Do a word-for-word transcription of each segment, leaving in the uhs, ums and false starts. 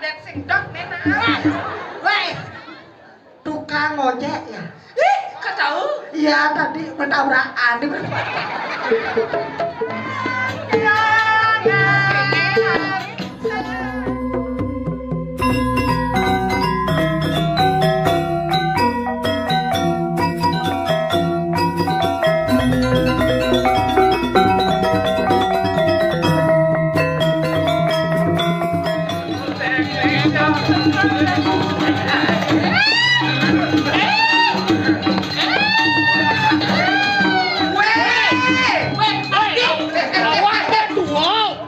Dek sing dok, Nena. Weh, tukang ngojek ya? Ih, kok tahu? Iya, tadi bertabrakan.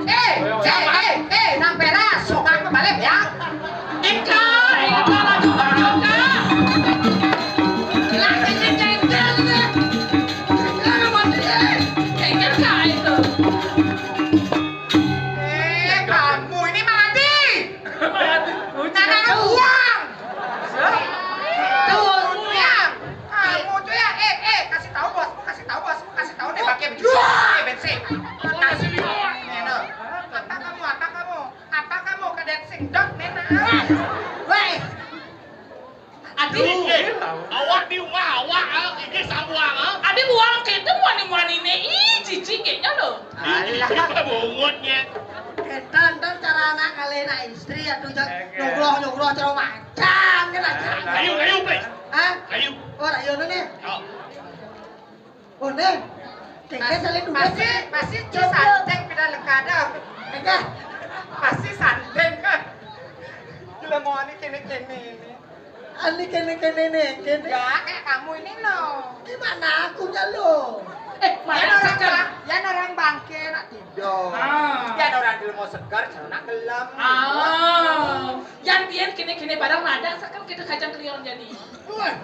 Eh, eh, eh, eh, nang pera, sokak kebalik ya. Ika, Ika lagi berdoa. Lagi si Cengkel nih. Cengkel mati, eh. Cengkel kah itu? Eh, kamu ini mati. Nana uang. Tuh, uang. Kamu tuh ya, eh, eh, kasih tahu bosmu, kasih tahu bosmu, kasih tahu deh pakai baju. Eh, bensin. Kasih. Apa kamu, apa kamu? Apa kamu kadek sing dok, Nena? Weh. Adi, eh, awak di rumah awak, ah, ini sabuang, ah. Adi buang kita muani-muani ne, ih, jijik kayaknya loh. Ih, jijik lah bongotnya. Kita ntar cara anak kali nak istri ya tuh, jak nyogloh-nyogloh cara macam kan aja. Ayo, ayo, please. Hah? Ayo. Oh, ayo nih. Oh. Oh, Neng. Kayaknya saling duga pasti, pasti sandeng pindah lekada. Enggak. Pasti sandeng kan. Gila mau ani kene-kene ini. Ani kene-kene nih, kene. Enggak, kayak kamu ini loh. Gimana akunya lo? Eh, ya orang bang-, ya orang bangke nak tidur. Ah. Ya orang dulu mau segar, sana gelem. Ah. Yang dia kene-kene barang ada, sekarang kita kacang kelion jadi. Wah.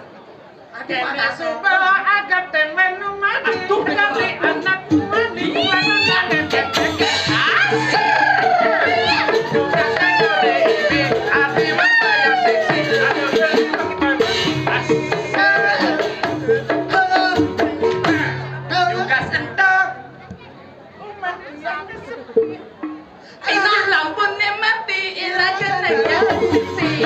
Kene suba agak temen mani, aduh, kali anak mani, mana kene. Asik. Kata kore ini, ati mata ya seksi, aduh, asik. Tugas entok. Inah lampun ne mati, ira kena ya sisi.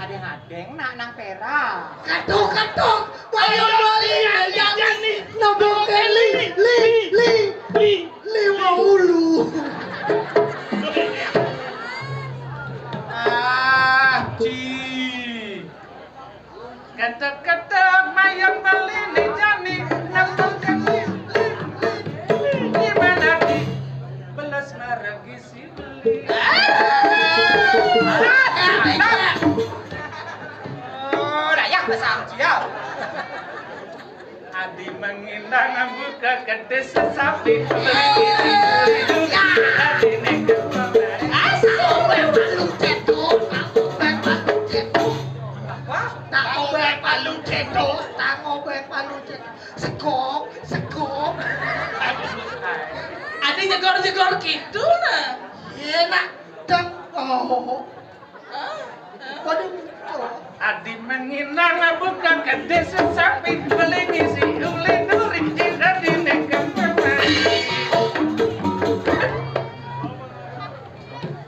Adeng-adeng nak nang pera. Katuh, katuh. Wayang bali, ayam ini. Nabung keli, li, li, li. Lima ulu. Ah, ci. Kata-kata mayang beli ni jani, nang beli ni, gimana di belas maragi si beli. Oh, dah ya, besar dia. Adi menginang buka kedis sapi. Adi ni. Apa? Tak obek palu cedo, tak obek palu cedo. Sekop, sekop. Adi jegor-jegor gitu nah. Iya nak, dong. Oh. Waduh. Adi menginang buka kedis sapi, beli ngisi uli duri, adi nekam.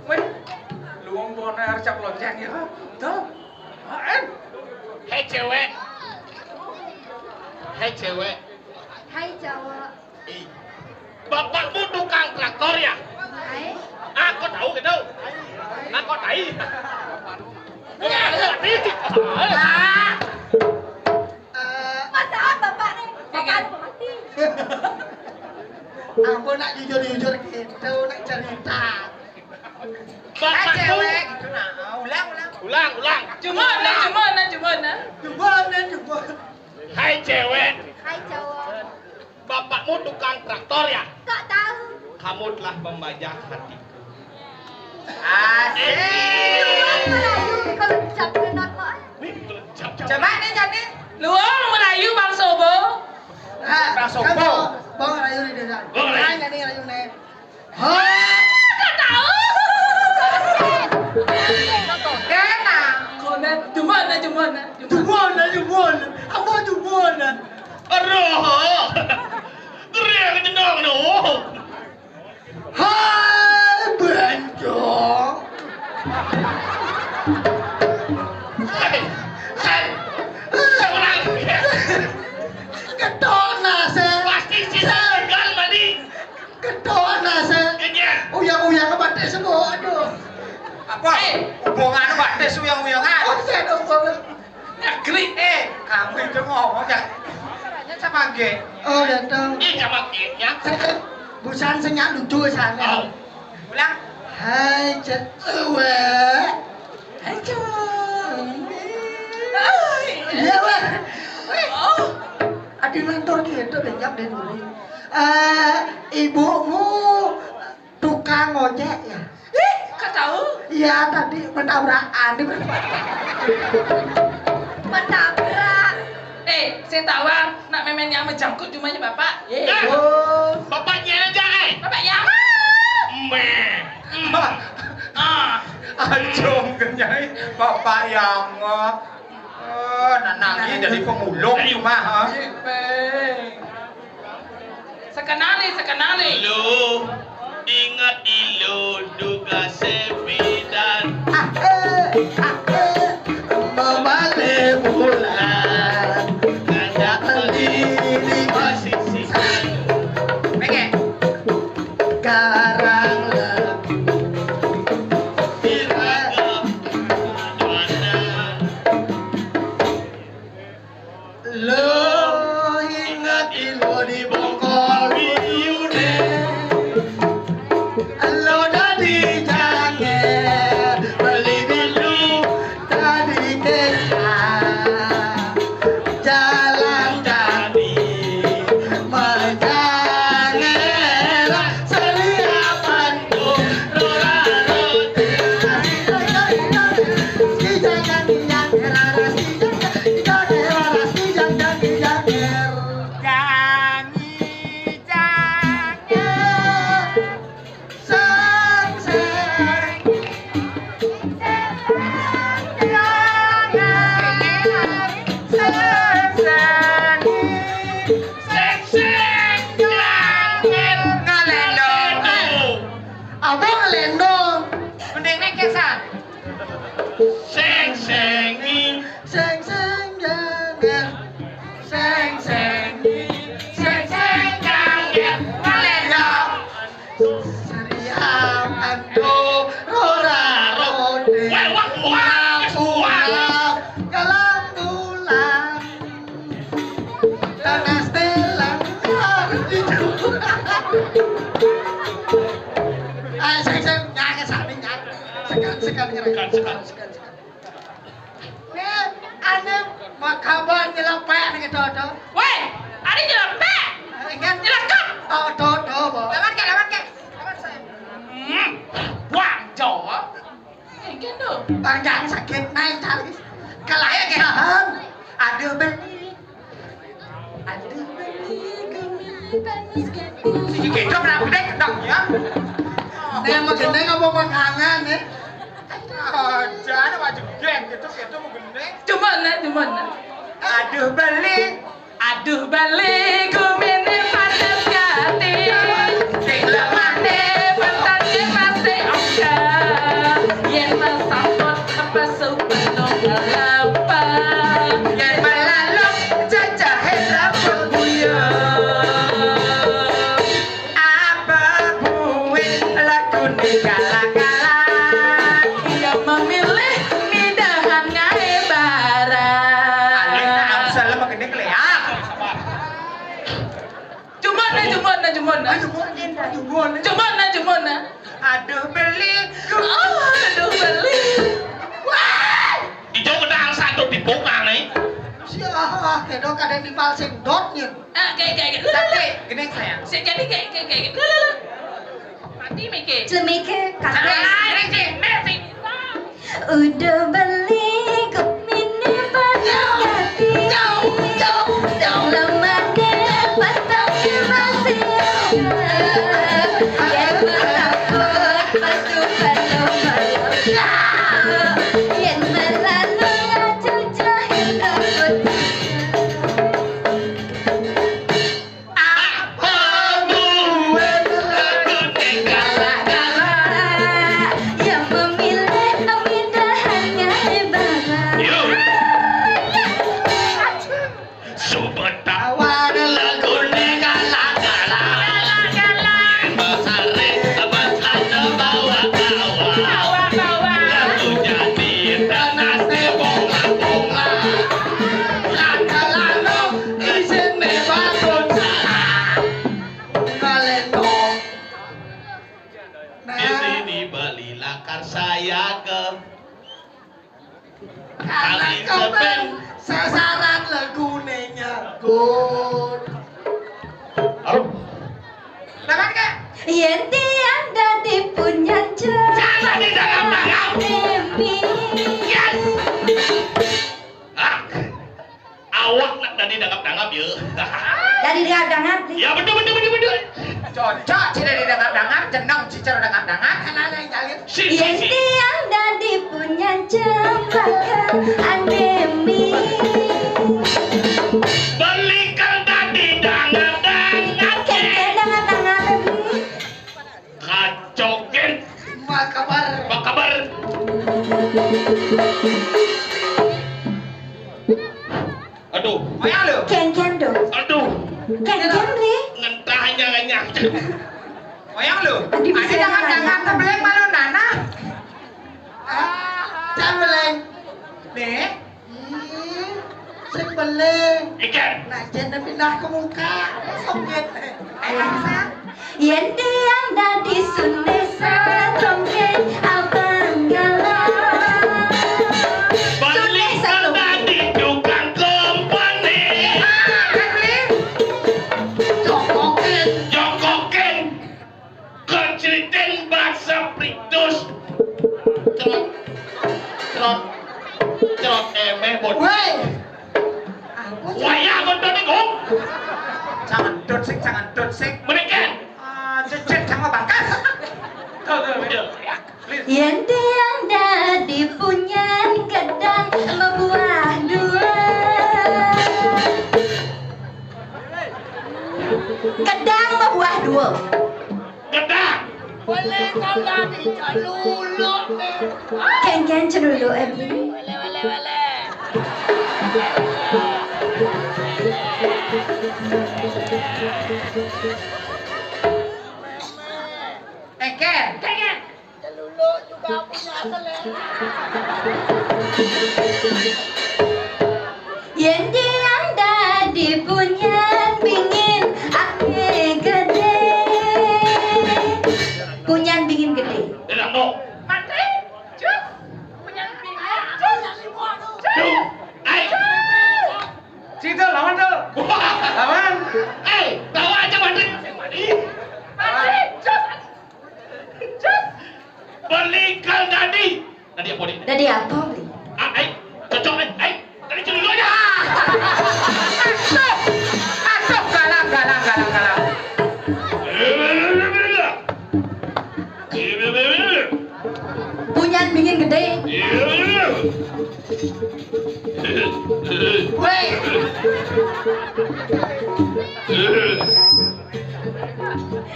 Weh, luang bonar cap lonjang ya. Tuh. Hei cewek. Hei cewek. Hai cowok. Ih. Bapakmu tukang traktor ya? Hai. Aku tahu gitu. Aku tahu. Masa bapak nih? Bapak aku mati. Aku nak jujur-jujur gitu, nak cerita. Bapakmu. Cewek gitu nah. Ulang, ulang. Ulang, ulang. Cuma nah, cuma nah, cuma nah. Cuma nah, cuma. Hai cewek. Hai cowok. Bapakmu tukang traktor ya? Tak tahu. Kamu telah membajak hatiku. Asik. Melayu kalau cap kenapa? Nih, cap. Coba nih, Jani. Luang Melayu Bang Sobo. Ah, Bang Sobo. Bang Rayu di desa. Bang Rayu. Ah, Jani Rayu nih. Hah? Gak tahu. Enak. Konan, cuman, cuman, cuman. Cuman, cuman. Apa Batis uyang-uyangan. Oh, saya dong, Bang. Negeri. Eh, kamu itu ngomong ya. Caranya sama ge. Oh, ya dong. Iya, sama ge, ya. Saya busan sing lucu sana. Oh. Ulang. Hai, cewek. Hai, cewek. Iya, Bang. Oh. Adi ngantor gitu, banyak deh dulu. Eh, ibumu tukang ojek ya? Ih, kok tahu? Iya, tadi bertabrakan. Bertabrak. Eh, saya tahu, ah, nak memen yang menjangkut cumanya bapak. Eh. Oh. Bapaknya aja, eh. Bapak yang mana? Meh. Ah. Acung kenyai, bapak yang, eh, oh, nak nangis jadi pemulung cuma, ha? Sekenali, sekenali. Lu ingat ilu duga sepidan. Ah, eh, ah, eh. Membalik bulan ngajak lili. Posisi. Mege. Garang lagi. Iraga. Lo ingat ilo di bongkol biune. Lo dadi jange, beli dulu dadi kaya. Jalan kaki menjange, seliapan. Abang ngelendong. Mending naik kesan. Seng sengi. Seng seng janger. Seng sengi. Seng seng janger. Ngalendong. Seriam ando rora rode. Wah, wah, wah. Pulang, pulang. Tanah setelan harus dijual. Ayo, sing, sing, nyanyi sambil nyanyi. Sekan, sekan, sekan, sekan, sekan. Nih, ane makaban nyelepek nih gitu, tuh. Weh, ada nyelepek. Ingat. Nyelekep. Oh, tuh, tuh, Bo. Lawan ke, lawan ke. Lawan saya. Hmm, buang jawab. Engken to. Panjang sakit naik cari. Kalau ya kayak, aduh, beli. Aduh, beli, kami panas gati. Siji kéto kenapa gedé gedang ya? Nah, mau gedé ngomong makanan ya. Aja ada wajib geng gitu, gitu mau gedé. Cuman, nah, cuman, nah. Aduh, beli. Aduh, beli, guminé panas gati. Sing lemané petengé masih oka. Yén masambut pesu penuh kelapa. Yén melalung cacahé rambut buyung. Apa buin laguné kala-kala. Ia memilih midahan ngaé barang. Alih nak amsal makin keleak. Jumon na, jumon na, jumon na. Ayo, jumon, jumon, jumon. Jumon na, jumon na. Aduh, beli. Oh, aduh, beli. Wah. Ijo kenal satu di bunga nih. Siah, kedok ada di palsing dot nih. Ah, kayak, kayak, kayak. Tapi, gini sayang. Saya jadi kayak, kayak, kayak. Lu, lu, lu. Mati, Miki. Cemike, kakek. Ah, ini sih, Messi. Udah beli guminé panas gati. Lemané petengé masih oka. Yén masambut pesu penuh kelapa. Yén melalung cacahé rambut. Aduh. Dapat, Kak? Yén tiang dadi punyan. Jangan di dalam tangan. Yes. Ah. Awak nak dadi dangap-dangap ya. Dadi dangap-dangap nih. Ya, betul, betul, betul, betul. Cocok, cina di dangap-dangap, jenong cicer dangap-dangap. Anak-anak yang jalit. Yén tiang dadi punyan cempaka, anémi. Beli kal dadi dangap-dangap. Kénkén dangap-dangap, Bli. Kacokin. Apa kabar? Apa kabar? Aduh. Moyang lu? Kénkén dong. Aduh. Kénkén, Bli. Ngentah nyalanya. Moyang lu? Aduh, bisa jangan-jangan tebeleng malu nanah. Ah, tebeleng. Nih. Hmm, sing beling. Ikan. Nah, jén pindah ke muka. Songit. Eh, Aksa. Yén tiang dadi Sunesa, tongkeng abang galah. Balik dadi tukang kompeni. Ah, kan, Bli? Jokokin. Jokokin. Keceritain bahasa Pritus. Cerot. Cerot. Cerot emeh, bot. Woi. Wayah nonton nih, Gong. Jangan dot sik, jangan dot sik. Mendingan. Ah, cecet sama bangkas. Tuh, tuh, tuh. Yén tiang dadi punyan gedang mabuah dua. Gedang mabuah dua. Gedang. Boleh kalau diceluluk nih. Kénkén celuluk, eh, Bli. Boleh, boleh, boleh. Kénkén. Kénkén. Celuluk juga punya selera. Yén tiang dadi punyan bingin aké gedé. Punyan bingin gedé. Mati. Cus. Punyan bingin. Cus. Cus. Ai. Cus. Situ lawan tuh. Lawan. Eh, tawa aja mati. Mati. Cus. Cus. Beli kal dadi. Dadi apa, Dik? Dadi apa, Bli? Ah, ai, cocok, ai, ai. Dadi celuluk aja. Aduh, aduh, galang, galang, galang, galang. Punyan bingin gedé. Wéh.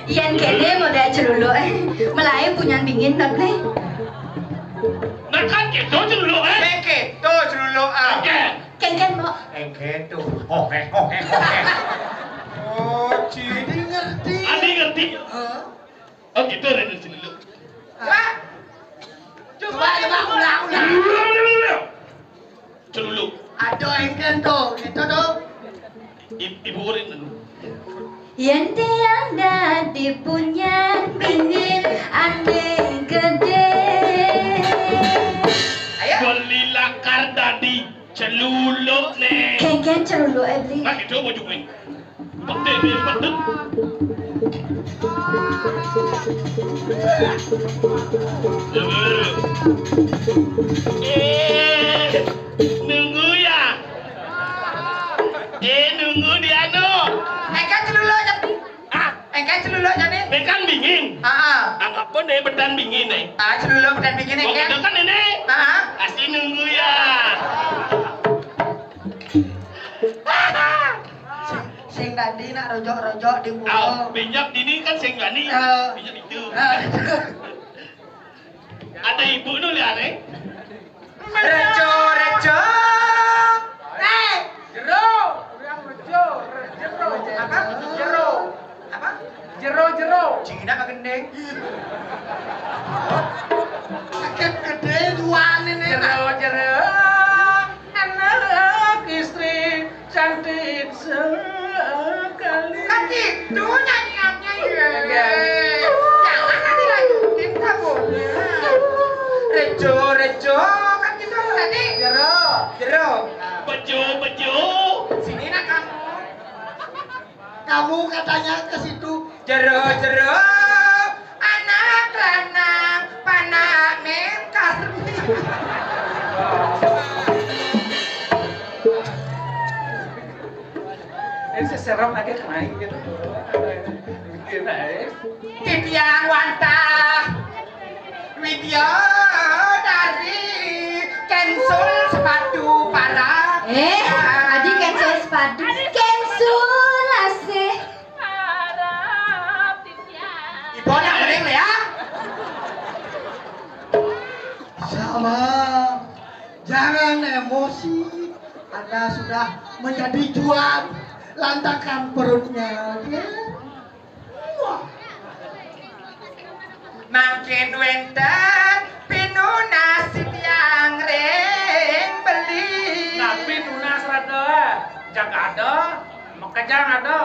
Yén kéné modél celuluk, eh, melaé punyan bingin, Bli. Nah, kan gitu celuluk, eh. Kéto celuluk, ah. Oke. Kénkén, Mbok. Kéto. Oh, eh, oh, eh, oh, eh. Oh, jadi ngerti. Adi ngerti. Hah? Oh, gitu, Ren, celuluk. Coba. Coba, coba, ulang, ulang. Celuluk. Aduh, engken tuh, gitu tuh. I-, Ibu Urin dulu. Yén tiang dadi punyan bingin ané gedé. Ayo. Beli lakar dadi celuluk nih. Kénkén celuluk, eh, Bli. Nah, gitu, mau cukuin. Petik, petik. Eh, nunggu ya. Eh, nunggu di anu. Engken celuluk, Cep. Ah, engken celuluk, Cep. Békan bingin. Heeh. Anggap pun deh bedan bingin, eh. Ah, celuluk bedan bingin, engken. Kan ini. Heeh. Pasti nunggu ya. Sing, sing tadi nak rojok-rojok di muka. Aw, minyak dini kan sing gani. Eh. Minyak itu. Eh. Ada ibu nu lihat, eh? Rejo, rejo. Eh, jero. Orang rejo, jero. Apa? Jero. Apa? Jero, jero. Cina apa gending? Sakit gedé tuan ini. Jero, jero. Anak istri cantik sekali. Kan gitu nyanyiannya, ya. Iya. Jangan nanti lanjutin kamu. Rejo, rejo, kan gitu tadi. Jero. Jero. Bejo, bejo. Sini nak kamu. Kamu katanya ke situ. Jero, jero, anak lanang, panak Mem Karmi. Ini seserem aja kena gitu. Bikin aja. Titiang wantah. Widya dari kensul sepatu para. Eh, adi kensul sepatu. Kensul asih. Ibu nak mending ya. Sama, jangan emosi. Anda sudah menjadi jual lantakan perutnya. Ya. Mangkin wénten pinunas titiang ring beli. Napi nunas rada? Jak ada, makejang ada.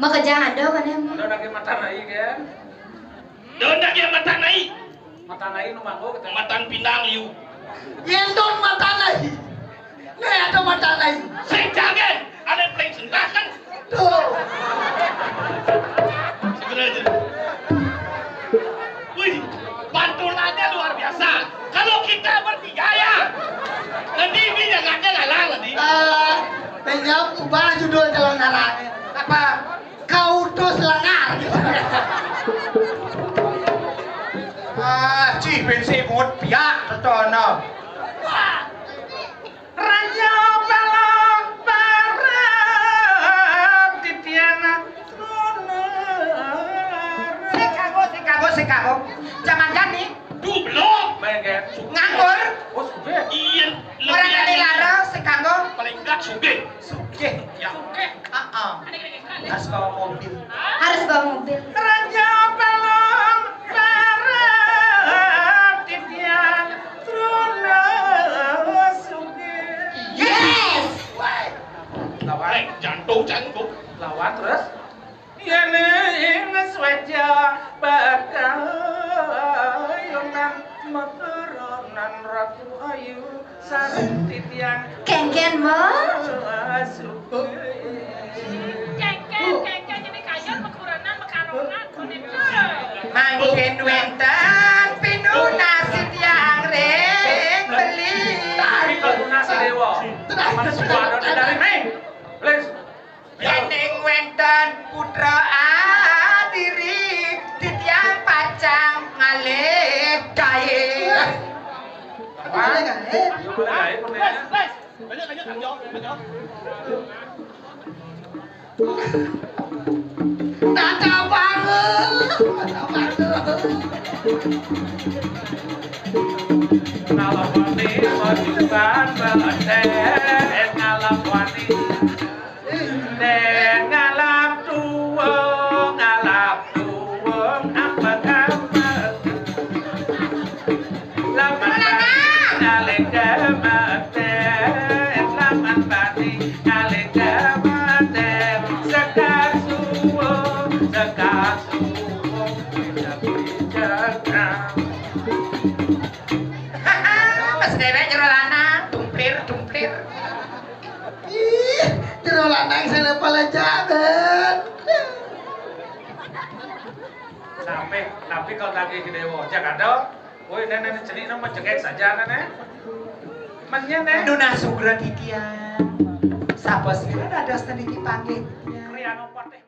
Makejang ada, kan, ya? Ada lagi mata naik, ya? Don daging matan ai. Matan ai nu manggo kita. Matan pinang liu. Yén don matan ai. Né ada matan ai. Sing jagén, ada paling sendah kan? Tuh. Segera aja. Wih, pantulannya luar biasa. Kalau kita bertiga ya, nanti ini jaganya lalang nanti. Eh, tinggal ubah judul jalan arahnya. Apa? Kau dos lengar gitu. Ah, cih bensin mut piak tetono. Raja balong parang titiang. Sing kanggo, sing kanggo, sing kanggo. Zaman jani. Duh, belum. Nganggur. Oh, sudah. Iya. Orang lebih kali lara, sing kanggo. Paling enggak sugih. Sugih. Ya. Heeh. Harus bawa mobil. Harus bawa mobil. Raja Palong Barat Titian Truna Sugih. Yes. Lawan jantung, jantung. Lawan terus. Yén ing sweja bakayunan, makaronan Ratu Ayu sareng titiang. Kéngkén, Mo? Kéngkén, kéngkén, jadi kayun, makaronan, makaronan, kuning. Mangkin wénten pinunas titiang ring beli. Pinunas Déwa. Tenang, tenang, tenang. Please. Yéning wénten putra adiri, titiang pacang ngalih gaé. Apa? Ngalih gaé? Ngalih gaé, punya. Tata banget. Tata banget. Ngalapani majukan balaté, ngalapani. Dén ngalap tuwung, ngalap tuwung, ampet-ampet. Laman bani nalika mati, laman bani nalika mati. Sekar suwung, sekar suwung, bisa bijaksana. Mas déwék jero lanang, tumplir, tumplir. Ih, jero lanang sing pala jaban. Tapi, tapi kalau lagi gedé wajah kado, woi, nenek cenik nama jegek saja, nenek. Menyen, nih. Nunas sugra titiang. Sapa sira dados niki panggih? Kriya nopo teh?